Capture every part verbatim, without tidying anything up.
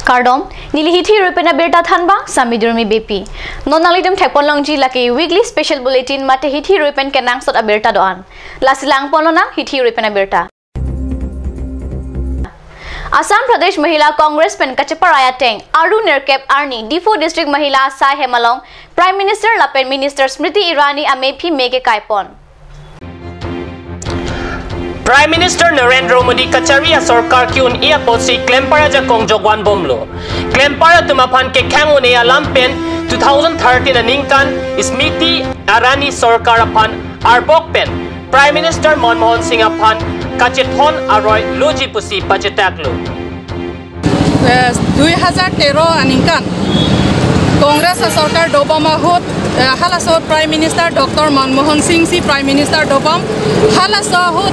Kardom, neli hithi rui pen abirta thanbang, Sami Durmi Beypi. Non nanglitum thekpon longji lake weekly special bulletin mate hithi rui pen kenangsot abirta do-an. Lasi langpon lonang hithi rui pen abirta. Assam Pradesh Mahila Congress pen kacheparai ateng, Aru nerkep arni, Diphu District Mahila asai hem along, Prime Minister lapen Minister Smriti Irani amephi me kekaipon. Prime Minister Narendra Modi kachari asorkar ke-un-e apotsi klempar ajakong jokvan bomlo. Klempar atum aphan kekhang un-e alam pen two thousand thirteen aningkan Smriti Irani sorkar aphan arbok pen Prime Minister Manmohan Singh aphan kachethon aroi loji pusi pachetaklo. Eh, dui hajar tero aningkan Congress asorkar dobom ahut, eh, halaso ahut Prime Minister Doctor Manmohan Singh si Prime Minister dobom, halaso ahut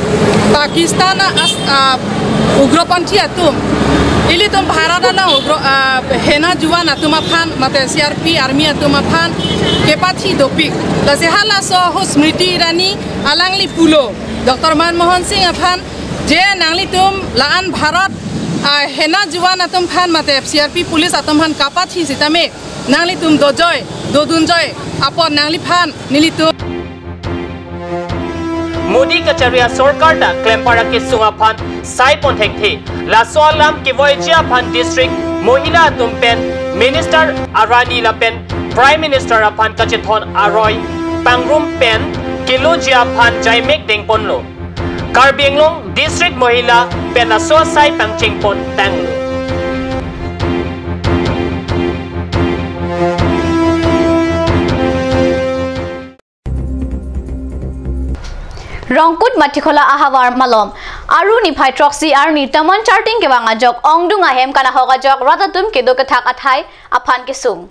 Pakistan as-, ah, ugropanthi atum, ilitum Bharat along ugro, ah, hena juwan atum aphan mate C R P army atum aphan kepathi dopik. Lasi halaso ahut Smriti Irani alangli pulo, Doctor Manmohan Singh aphan, je nanglitum la-an Bharat, ah, hena juwan atum aphan mate C R P police atum aphan kapathi sitame nanglitum dojoi, dodunjoi apot nangliphan nelitum. Modi kachari asorkar ta klempar akesung aphan saipon thekthe. Laso alam kevoiji aphan District Mahila atum pen Minister Irani lapen Prime Minister aphan kachethon aroi pangrum pen keloji aphan jaimek dengponlo. Karbi Anglong District Mahila pen laso asai pangchengpon tanglo. Rongkut Mathikhola ahavar malom, Aru niphai throksi arni tomon charting kevang ajok, ongdung ahem kanahok ajok, rat atum kedo kethak athai aphan kesung.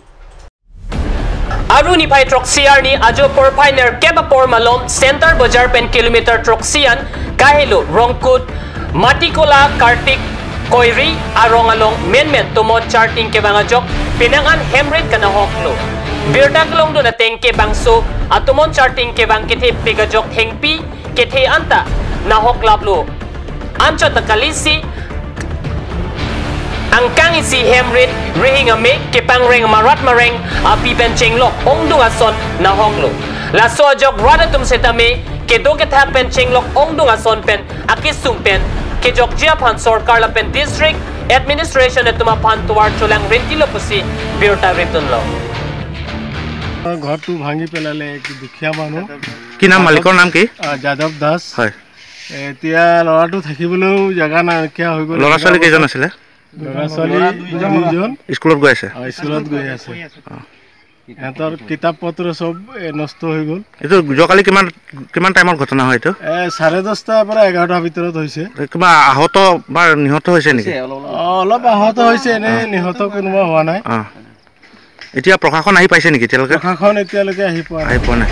Aru niphai throksi arni ajo porphai nerkep apor malom Centre Bazar pen kilometer throksi an kahelo Rongkut Mathikhola Kartik Koiri arong along menmen tomon charting kevang ajok penang an hemrit kanahoklo. Birta kelongdun ateng ke bangso atomon charting kevang kethepik ajok thengpi kethe anta nahoklaplo. Anchot ta kalisi angkang isi hemrit rihing ame kepangreng marat mareng api pen chenglok ongdung ason nahoklo. Laso ajok rat atum setame kedo kethak pen chenglok ongdung ason pen akesung pen kejokji aphan sorkar lapen district administration atum aphan tovar cholang rintilo pusi birta rintunlo. ঘৰটো ভাঙি পেলালে, এক দুখীয়া মানুহ। কি নাম, মালিকৰ নাম কি? আহ, যাদৱ দাস। হয়। এতিয়া ল'ৰাটো থাকিবলৈও জেগা নাইকিয়া হৈ গ'ল। ল'ৰা ছোৱালী কেইজন আছিলে? ল'ৰা ছোৱালী দুজন। স্কুলত গৈ আছে? আহ, স্কুলত গৈ আছে। অ। সিহঁতৰ কিতাপ পত্ৰ চব, এ, নষ্ট হৈ গ'ল। এইটো যোৱাকালি কিমান, কিমান টাইমৰ ঘটনা হয় এইটো? এ, চাৰে দহটাৰ পৰা এঘাৰটাৰ ভিতৰত হৈছে। এ, কিবা আহত বা নিহত হৈছে নেকি? অ, অলপ আহত হৈছে, এনেই নিহত কোনোবা হোৱা নাই। অ। এতিয়া প্ৰশাসন আহি পাইছে নেকি এতিয়ালৈকে? প্ৰশাসন এতিয়ালৈকে আহি পোৱা নাই। আহি পোৱা নাই।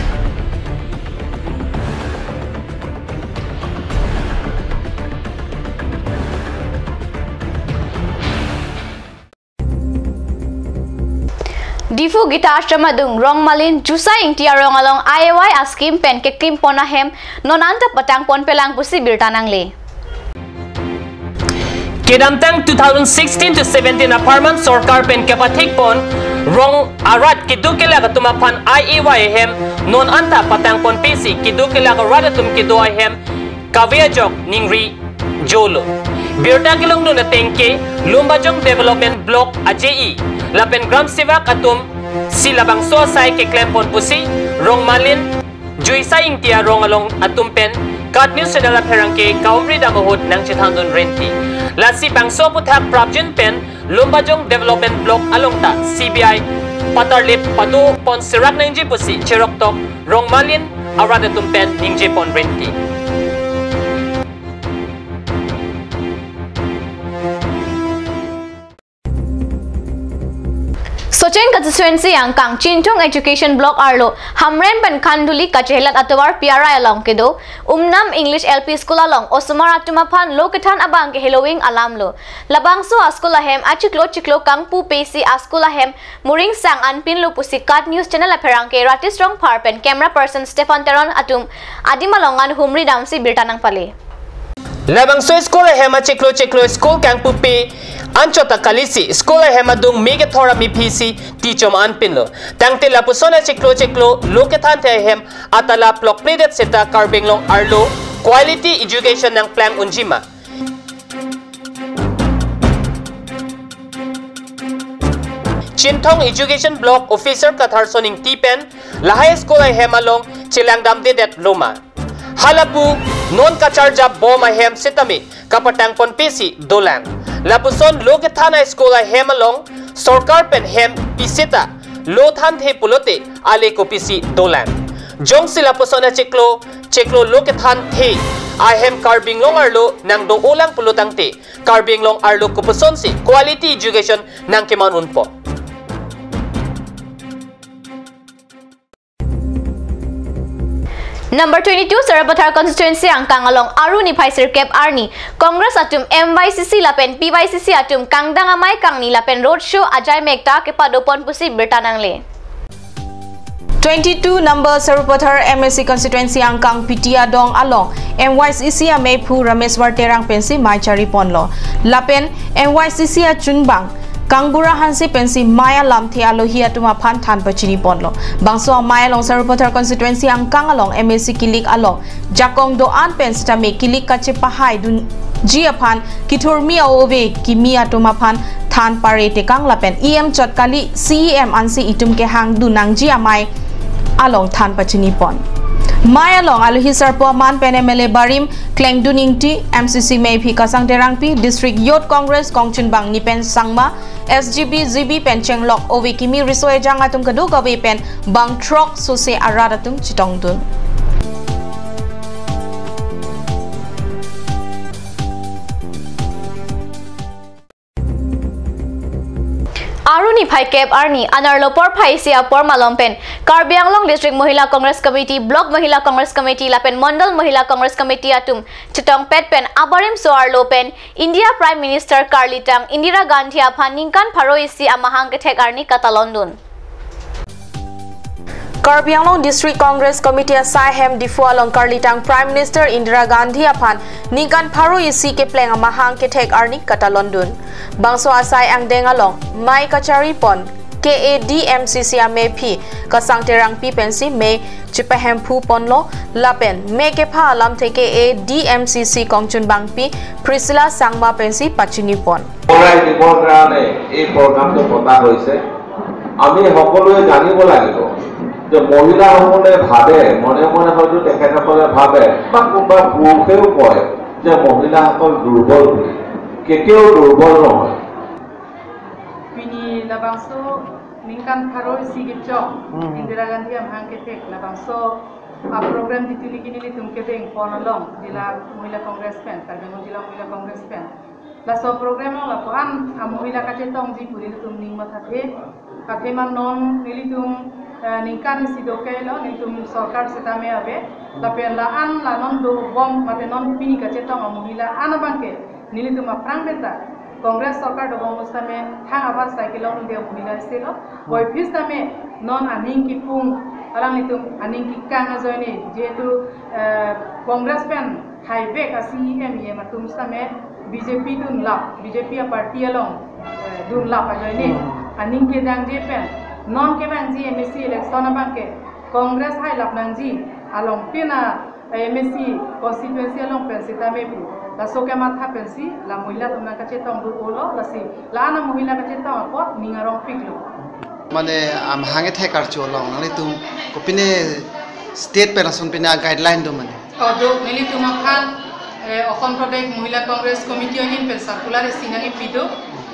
Diphu Gita Ashram adung Rongmalin Juisai Ingti arong along I A Y a-scheme pen keklimpon ahem non anta patangpon pelang pusi birta nangle. Kedamtang two thousand sixteen to seventeen apharman sorkar pen kepathikpon rong arat kedo kelak atum aphan I A Y ahem non anta patangponpe si kedo kelak arat atum kedo ahem kave ajok ningri jolo. Birta kelongdun ateng ke Lumbajong Development Block a-J E lapen Gram Sevak atum si labangso asai keklempon pusi Rongmalin Juisai Ingti arong along atum pen KAT News Channel apherangke kaumri dam ahut nangchethandun renti. Lasi bangso aputhak prapjin pen Lumbajong Development Block along ta C B I patarlip padopon serak nangji pusi cheroktok Rongmalin arat atum pen ningjepon renti. Sochen constituency angkang Chinthong Education Block arlo Hamren pen Khanduli kachehelat atovar P R I along kedo Umnam English L P School along osomar atum aphan lo kethan abang ke heloving alamlo. Labangso a-school ahem achiklo chiklo kangpupe si a-school ahem muringsang anpinlo pusi KAT News Channel apherangke Ratis Rongphar pen camera person Stephen Teron atum adim along an humri damsi birta nangpale. Labangso school ahem achiklo chiklo school kangpupe Anchot ta kalisi school ahem adung me kethor amephi si tichom anpinlo. Tangte lapuson achiklo chiklo lo kethanthe ahem atala plokpledet seta Karbi Anglong arlo quality education nangplang unjima. Chinthong Education Block Officer Katharson Ingti pen lahai school ahem along chelangdamdedet loma. Halapu non kacharjap bom ahem sitame kapatangponpe si dolang. Lapuson lo kethan a-school ahem along sorkar pen hem pi seta lo thanthe pulote ale kopisi dolang. Jongsi lapuson achiklo chiklo lo kethanthe ahem Karbi Anglong arlo nangdo-olang pulo tangte Karbi Anglong arlo kopuson si quality education nangkeman unpo. Number twenty-two Sarupathar constituency angkang along Aru niphai sirkep arni Congress atum M Y C C lapen P Y C C atum kangdang amei kangni lapen road show ajai mekta kepadopon pusi birta nangle. Twenty-two number Sarupathar M A C constituency angkang Pitia Dong along M Y C C ameiphu Rameshwar Terang pensi mei chariponlo. Lapen M Y C C achunbang Kangbura Hanse pensi mei alamthe alohi atum aphan than pachiniponlo. Bangso amei along Sarupathar constituency angkang along M A C kilik along jakong do-an pen sitame kilik kachepahai dunji aphan kithurmi a-ove kimi atum aphan than pare tekang lapen E M chot kali C E M ansi itum kehang dun nangji amei along than pachinipon. Mei along alohi sarpo aman pen M L A barim Klengdun Ingti, M C C meiphi Kasang Terangpi, District Youth Congress kongchunbang Nipen Sangma, S G B, G B pen chenglok ove kimi riso ejang atum kadokave pen bang throk sose arat atum chetongdun. Aru niphai kep arni anerlo porphai isi apor malom pen Karbi Anglong District Mahila Congress Committee, Block Mahila Congress Committee lapen Mandal Mahila Congress Committee atum chetongpet pen abarim so-arlo pen India Prime Minister karlitang Indira Gandhi aphan ningkan pharo isi amahang kethek arni katalondun. Karbi Anglong District Congress Committee asai hem Diphu along karlitang Prime Minister Indira Gandhi aphan ningkan pharo isi kepleng amahang kethek arni katalondun. Bangso asai angdeng along mei kacharipon K A D M C C ameiphi Kasang Terangpi pensi mei chepahemphuponlo lapen mei kepha alamthe K A D M C C kongchunbangpi Priscilla Sangma pensi pachinipon. বঢ়াই দিবৰ কাৰণে এই প্ৰগ্ৰামটো পতা হৈছে। আমি সকলোৱে জানিব লাগিব যে মহিলাসকলে ভাবে, মনে মনে হয়তো তেখেতসকলে ভাবে বা কোনোবা পুৰুষেও কয় যে মহিলাসকল দুৰ্বল বুলি। কেতিয়াও দুৰ্বল নহয়। Pini labangso ningkan pharo isi kechok, hmm, Indira Gandhi amahang kethek labangso a-program ditili kini nelitum kedengpon along, Jila Mahila Congress pen, Karbi Anglong Jila Mahila Congress pen. Laso program along lapu-an a-mohila kachetongji pu nelitum ning mathathe. Athema non nelitum, eh, ningkan isi dokelo, nelitum sorkar sitame ave. Lapen la-an la non dobom mate non pini kachetong a-mohila an abangke nelitum aphrang beta Congress sorkar dobom sitame thang abat sai kelongdunde a-mohila isi lo. Boiphis tame non aning kipung, alanglitum aning kekang ajoine, jehetu, eh, Congress pen haibek a-C E M E M atum sitame B J P dunlap, B J P a-party along, eh, dunlap ajoine. Hmm. Aning kejangje pen non kevangji M A C election abangke Congress hailap nangji along pina M A C constituency along pen sitame pu. Laso kematha pensi la mohila atum nangkachetong do-olo, lasi la-an a-mohila kachetong apot ning arongpiklo. Mane amahang kethek archo along nanglitum kopine state pen ason pine a-guideline do mane? Oh, do, nelitum aphan, eh, Assam Pradesh Mahila Congress Committee ahin pen circular isi nangkipi do.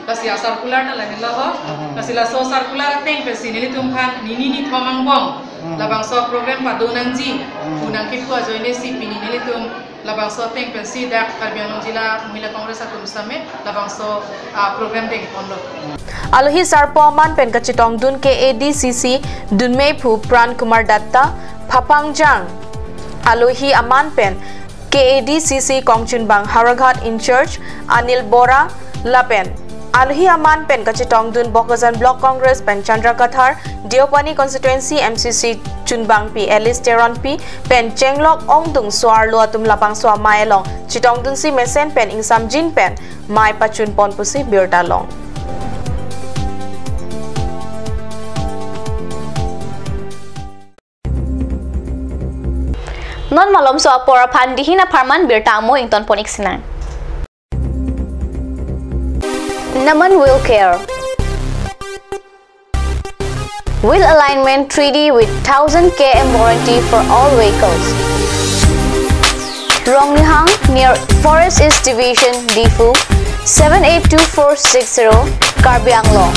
Lasi a-circular ta lahelo ho. Mhm. Lasi laso circular ateng pensi nelitum aphan nini nithom angbong, hmm, labangso program pado nangji, hmm, pu nangkipu ajoine si pini nelitum labangso ateng pensi dak Karbi Anglong Jila Mahila Congress atum sitame labangso, ah, program dengponlo. Alohi sarpo aman pen kachetongdun K A D C C dunmeiphu Pran Kumar Datta, Phapangjang alohi aman pen K A D C C kongchunbang Howraghat in-charge Anil Bora lapen Alohi aman pen kachetongdun Bokajan Block Congress pen Chandra Kathar, Deopani Constituency M C C chunbangpi Alice Teronpi pen chenglok ongdung so-arlo atum labangso amei along chetongdunsi mesen pen ingsamjin pen mei pachunpon pusi birta long. Non malomso apor aphan dihin apharman birta amo ingtonpon-ik sinang. Naman Wheel Care. Wheel alignment three D with thousand K M warranty for all vehicles. Ronglihang near Forest East Division, Diphu, seven eight two four six zero, Karbi Anglong.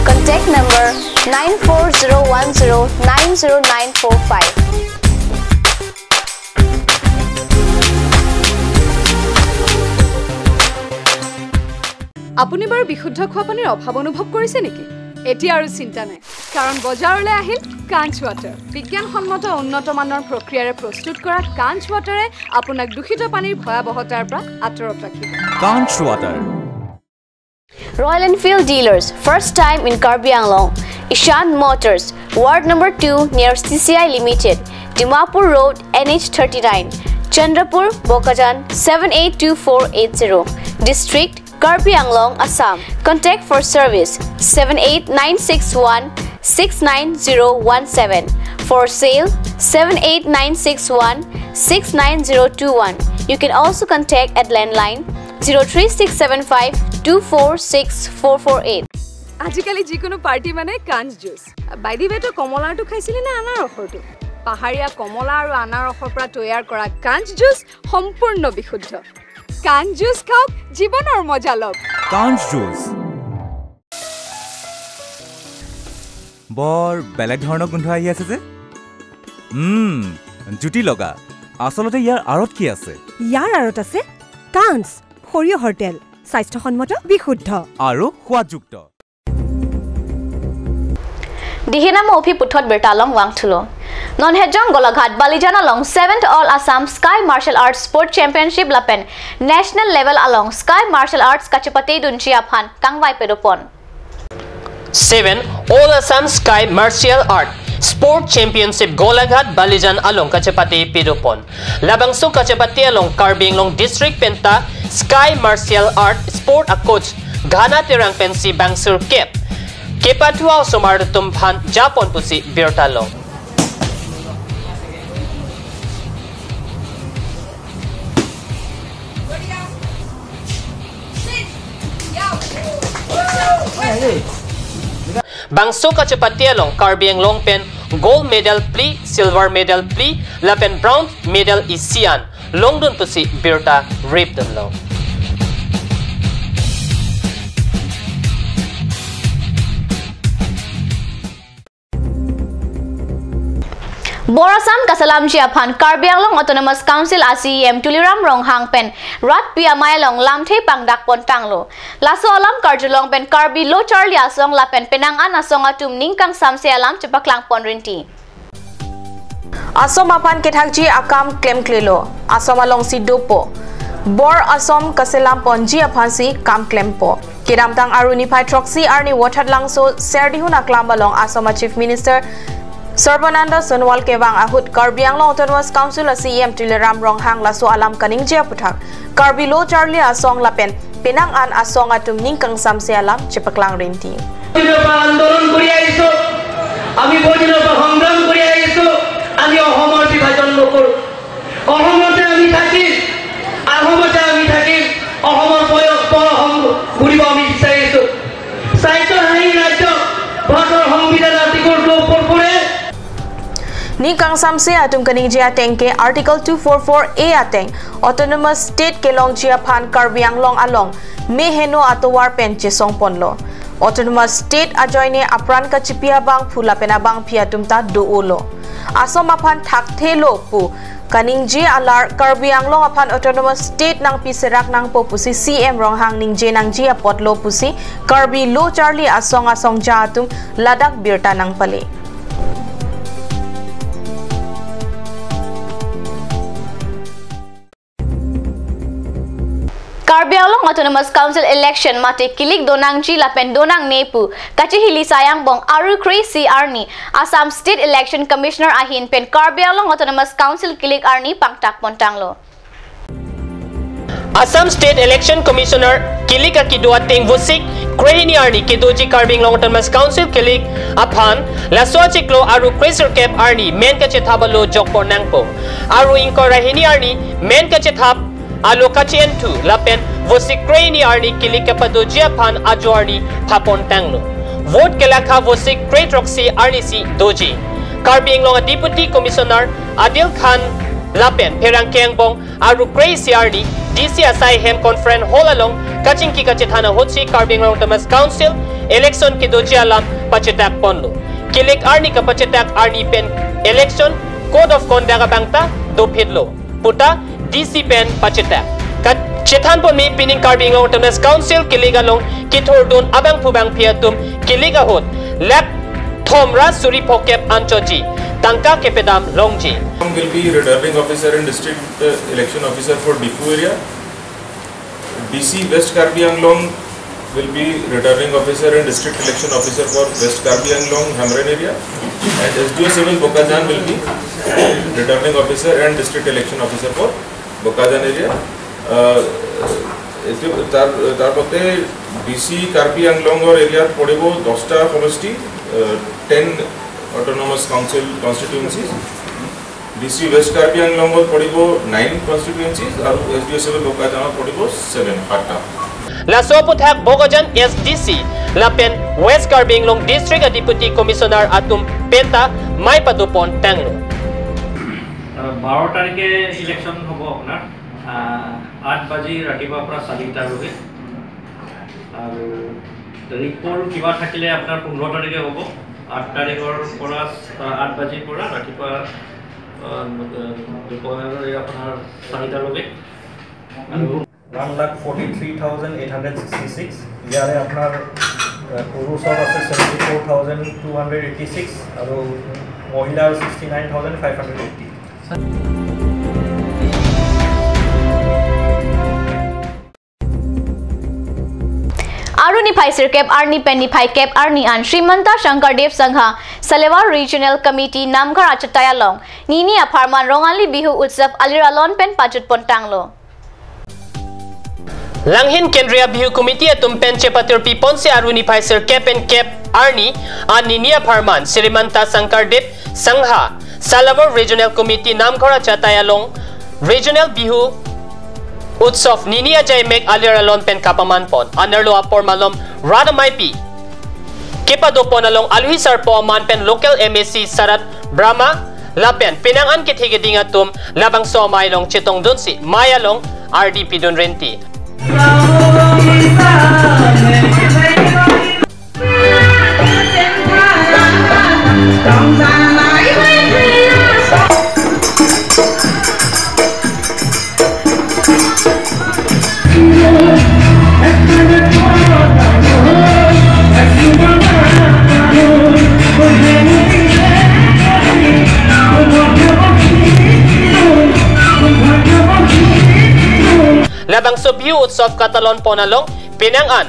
Contact number nine four zero one zero nine zero nine four five. আপুনি বাৰু বিশুদ্ধ খোৱা পানীৰ অভাৱ অনুভৱ কৰিছে নেকি? এতিয়া আৰু চিন্তা নাই, কাৰণ বজাৰলৈ আহিল কাঞ্চ ৱাটাৰ। বিজ্ঞানসন্মত উন্নত মানৰ প্ৰক্ৰিয়াৰে প্ৰস্তুত কৰা কাঞ্চ ৱাটাৰে আপোনাক দূষিত পানীৰ ভয়াৱহতাৰ পৰা আঁতৰত ৰাখিব। Kanch Water. Royal Enfield dealers, first time in Karbi Anglong, Ishan Motors, Ward number two near C C I Limited, Dimapur Road, N H thirty-nine, Chandrapur, Bokajan, seven eight two four eight zero, District, Karbi Anglong, Assam. Contact for service, seven eight nine six one six nine zero one seven. For sale, seven eight nine six one six nine zero two one. You can also contact at landline zero three six seven five two four six four four eight. আজিকালি যিকোনো পাৰ্টি মানে কাঞ্চ juice. By the way, তই কমলাৰটো খাইছিলি নে আনাৰসৰটো? পাহাৰীয়া কমলা আৰু আনাৰসৰ পৰা তৈয়াৰ কৰা কাঞ্চ জুচ সম্পূৰ্ণ বিশুদ্ধ। কাঞ্চ জুচ খাওক, জীৱনৰ মজা লওক। Kanch Juice. বৰ বেলেগ ধৰণৰ গোন্ধ আহি আছে যে। উম, জুতি লগা। আচলতে ইয়াৰ আঁৰত কি আছে? ইয়াৰ আঁৰত আছে কাঞ্চ, সৰিয়হৰ তেল, স্বাস্থ্যসন্মত, বিশুদ্ধ আৰু সোৱাদযুক্ত। Dihin amo aphi puthot birta along vangthulo. Non Hejong Golaghat Balijan along seventh All Assam Sky Martial Arts Sport Championship lapen National Level along Sky Martial Arts kachepatedunji aphan kangvai pedopon. Seven All Assam Sky Martial Art Sport Championship Golaghat Balijan along kachepate pedopon. Labangso kachepate along Karbi Anglong District penta Sky Martial Art Sport a coach Ghana Terang pensi bangsur kep kepathu a-osomar atum aphan japon pusi birta long. Bangso kachepate along Karbi Anglong pen gold medal phli, silver medal phli lapen bronze medal isi an longdun pusi birta ripdunlo. Bor Assam kaselamji aphan Karbi Anglong Autonomous Council a C E M Tuliram Ronghang pen rat pi amei along lamthe pangdakpon tanglo. Laso alam karjulong pen Karbi Lo Charli Asong lapen penang an asong atum ning kangsamse alam chepaklangpon rinti. Asom aphan kethakji akam klemklelo, asom alongsi dopo. Bor asom kaselamponji aphansi kam klempo. Kedamtang Arni phai throksi arni Vothatlangso Serdihun aklam along Asom a Chief Minister Sarbananda Sonowal kevang ahut Karbi Anglong Autonomous Council a C E M Tuliram Ronghang laso alam kaningje aputhak Karbi Lo Charli Asong lapen penang an asong atum ning kangsamse alam chepaklang rinti. বহুদিনৰ পৰা আন্দোলন কৰি আহিছো, আমি বহুদিনৰ পৰা সংগ্ৰাম কৰি আহিছো, আমি অসমৰ বিভাজন নকৰো। অসমতে আমি থাকিম, আহোমতে আমি থাকিম, অসমৰ পয়-, পৰ অসম বুলিব আমি বিচাৰিছো। স্বায়ত্তশাসী ৰাজ্য ভাৰতৰ সংবিধান article two four four A Ning kangsamse atum kaningje ateng ke Article two four four A ateng Autonomous State kelongji aphan Karbi Anglong along meheno atovar pen chesongponlo. Autonomous State ajoine apran kachipi abangphu lapen abangpi atum ta do-olo. Asom aphan thakthelo pu kaningje alar Karbi Anglong aphan Autonomous State nangpi serak nangpo pusi C M Ronghang ningje nangji apotlo pusi Karbi Lo Charli Asong asongja atum ladak birta nangpale. Karbi Anglong Autonomous Council election mate kilik donangji lapen donangne pu kachihili sai angbong Aru kre-isi arni Assam State Election Commissioner ahin pen Karbi Anglong Autonomous Council kilik arni pangtak pontanglo. Assam State Election Commissioner kilik akido ateng Vosik kre-hini arni kedoji Karbi Anglong Autonomous Council kilik aphan laso achiklo Aru kre-sirkep arni men kachethap alo jok ponnangpo. Aru ingkoi ra hini arni men kachethap alo kachi-enthu lapen Vosik kre-hini arni kilik kepadoji aphan ajo arni pha pontanglo. Vote kelakha Vosik kre-throksi arnisi doji. Karbi Anglong a-Deputy Commissioner Adil Khan lapen pherangke angbong Aru kre-isi arni D C asai hem Conference Hall along kachingki kachethan ahutsi Karbi Anglong Autonomous Council election kedoji alam pachetak ponlo. Kilik arni kapachetak arni pen election code of conduct abang ta dophitlo puta D C pen pachetak. Kachethan ponme pining Karbi Anglong Autonomous Council kilik along kethurdun abangphu bangphi atum kilik ahut lakh thom ra suri phokep anchotji tangka kepedam longji. Will be returning officer and district, uh, election officer for Diphu area. D C West Karbi Anglong will be returning officer and district election officer for West Karbi Anglong Hamren area. And S D O Civil Bokajan will be returning officer and district election officer for Bokajan area. Uh, এইটো তাৰ, তাৰ মতে D C Karbi আংলঙৰ এৰিয়াত পৰিব দহটা সমষ্টি, uh, ten autonomous council constituencies. D C west Karbi আংলঙত পৰিব nine constituencies আৰু এছ ডি অ' চেভেন বোকাজানত পৰিব seven, সাতটা। Laso aphuthak Bokajan S D C lapen West Karbi Anglong District a-Deputy Commissioner atum penta mai pado pontanglo. আহ, বাৰ তাৰিখে ইলেকশ্যন হ'ব আপোনাৰ। আহ, আঠ বাজি ৰাতিপুৱাৰ পৰা চাৰিটালৈকে। আৰু ৰিপৰ্ট কিবা থাকিলে আপোনাৰ পোন্ধৰ তাৰিখে হ'ব। আঠ তাৰিখৰ পৰা, আহ, আঠ বাজিৰ পৰা ৰাতিপুৱা, আহ, দুপৰীয়া আপোনাৰ চাৰিটালৈকে। আৰু One lakh forty three thousand eight hundred sixty six। ইয়াৰে আপোনাৰ, আহ, পুৰুষৰ আছে seventy four thousand two hundred eighty six আৰু মহিলাৰ sixty nine thousand five hundred eighty। Aru niphai sirkep arni pen niphai kep arni an Srimanta Shankardev Sangha Salawar Regional Committee Namghar achatai along nini apharman Rongali Bihu Utsav alir alon pen pajut pontanglo. Langhin Kendriya Bihu Committee atum pen chepatirpi ponsi Aru niphai sirkep pen kep arni an nini apharman Srimanta Shankardev Sangha Salawar Regional Committee Namghar achatai along Regional Bihu Utsav nini ajaimek alir alon pen kapaman pon. Anerlo apor malom rat ameipi kepado pon along aluhi sarpo aman pen local M A C Sarat Brahma lapen penang an kethe keding atum labangso amei along chetongdunsi mei along ardi pidun renti. Labangso Bihu Utsav katalon pon along penang an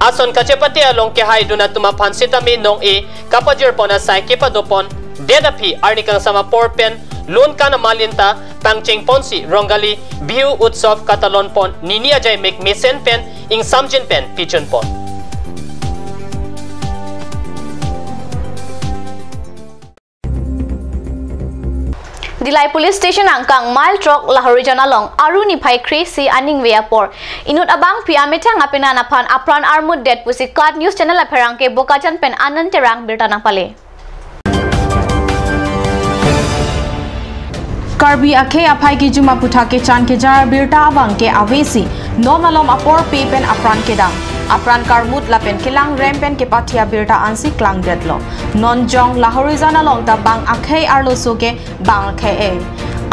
ason kachepate along kehaidun atum aphan sitame nong-e kapajir pon asai kepado pon det aphi arni kangsam apor pen lun kan amalin ta pangcheng ponsi Rongali Bihu Utsav katalon pon nini ajaimek mesen pen ingsamjin pen pichun pon. Dillai Police Station angkang Mile Throk Lahorijan along Aru niphai kre-isi aningve apor inut abangpi amethang apenan aphan apran armut det pusi KAT News Channel apherangke Bokajan pen Anand Terang birta nangpale. Karbi akhei aphai kejum aputhak kechan kejar birta abangke avesi non malom apor pe pen apran kedam, apran karmut lapen kelang rem pen kepathia birta ansi klangdetlo. Non jong Lahorijan along ta bang akhei arloso ke bang akhei-e.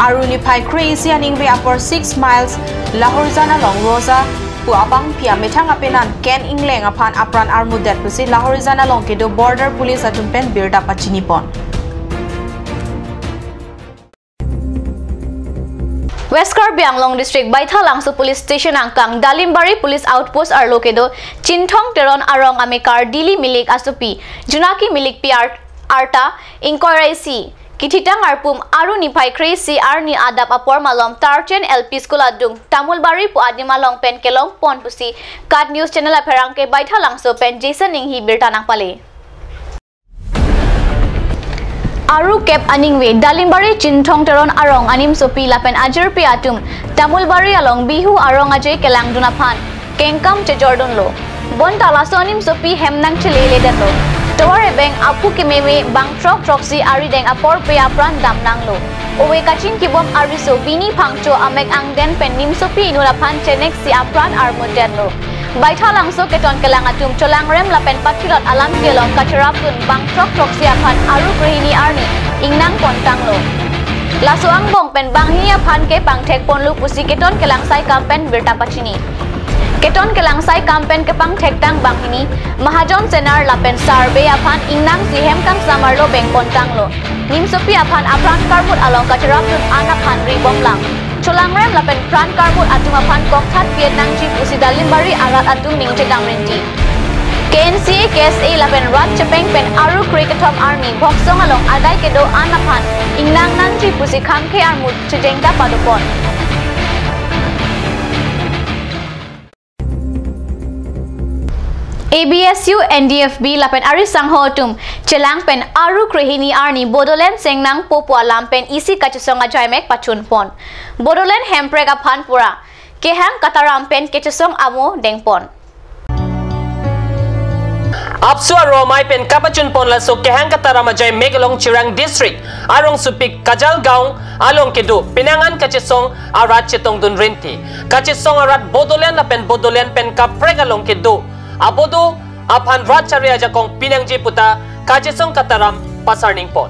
Aru niphai kre-isi aningve apor six miles Lahorijan along Roja pu abangpi amethang apenan Ken Engleng aphan apran armut det pusi Lahorijan along kedo Border Police atum pen birta pachini pon. West Karbi Anglong District Baithalangso Police Station angkang Dalimbari Police Outpost arlo kedo Chinthong Teron arong amekar Dili Milik asopi, Junaki Milikpi ar-, arta, ingkoi ra isi, kethitang arpum Aru niphai kre-isi arni adap apor malom Tarchen L P School adung Tamulbari pu adim along pen kelong pon pusi KAT News Channel apherangke Baithalangso pen Jason Inghi birta nangpale. Aru kep aningve Dalimbari Chinthong Teron arong animsopi lapen ajirpi atum Tamulbari along Bihu arong ajei kelangdun aphan kengkam chejordunlo. Bonta laso animsopi hem nangcheleledetlo. Tovar ebeng aphu kememe bang throk throksi arideng aporpe apran damnanglo. Ove kachingkibom ariso Bini Phangcho amek angden pen nimsopi inut aphan cheneksi apran armutdetlo. Baithalangso keton kelang atum cholangrem lapen pathilot alam kelong kacherapdun bang throk throksi aphan Aru krehini arni ingnang pontanglo. Laso angbong pen banghini aphan kepangthek ponlo pusi keton kelang saikam pen birta pachini. Keton kelang saikam pen kepangthektang banghini Mahajon Senar lapen Sarbey aphan ingnangsi hem kangsam arlo beng pontanglo. Nimsopi aphan apran karmut along kacherapdun an aphan ribomlang. Cholangrem lapen pran karmut atum aphan kokthat piet nangji pusi Dalimbari arat atum ningje dam rinti. K N C A, K S A lapen rat chepeng pen Aru kre kethom arni Bhoksong along adai kedo an aphan ingnang nangji pusi khangkhe armut chejengta padopon. A B S U, N D F B lapen ari sangho atum chelang pen Aru krehini arni Bodoland seng nangpo pu alam pen isi kachesong ajaimek pachunpon. Bodoland hemprek aphan pura kehang kataram pen kechesong amo dengpon. ABSU aromai pen kapachunpon laso kehang kataram ajaimek along Chirang District arong supik Kajalgaon along kedo penang an kachesong arat chetongdun rinti. Kachesong arat Bodoland lapen Bodoland pen kaprek along kedo abodo aphan rat chari ajakong pinangji puta kachesong kataram pasarningpon.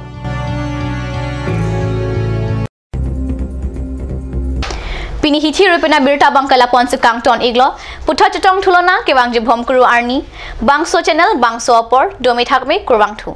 Pini hithi rupi abirta abang ke lapu-an si kangton-iklo, puthot chetong thulonang kevang jibhom kuru arni, bangso channel, bangso apor, dome thakme kurvangthu.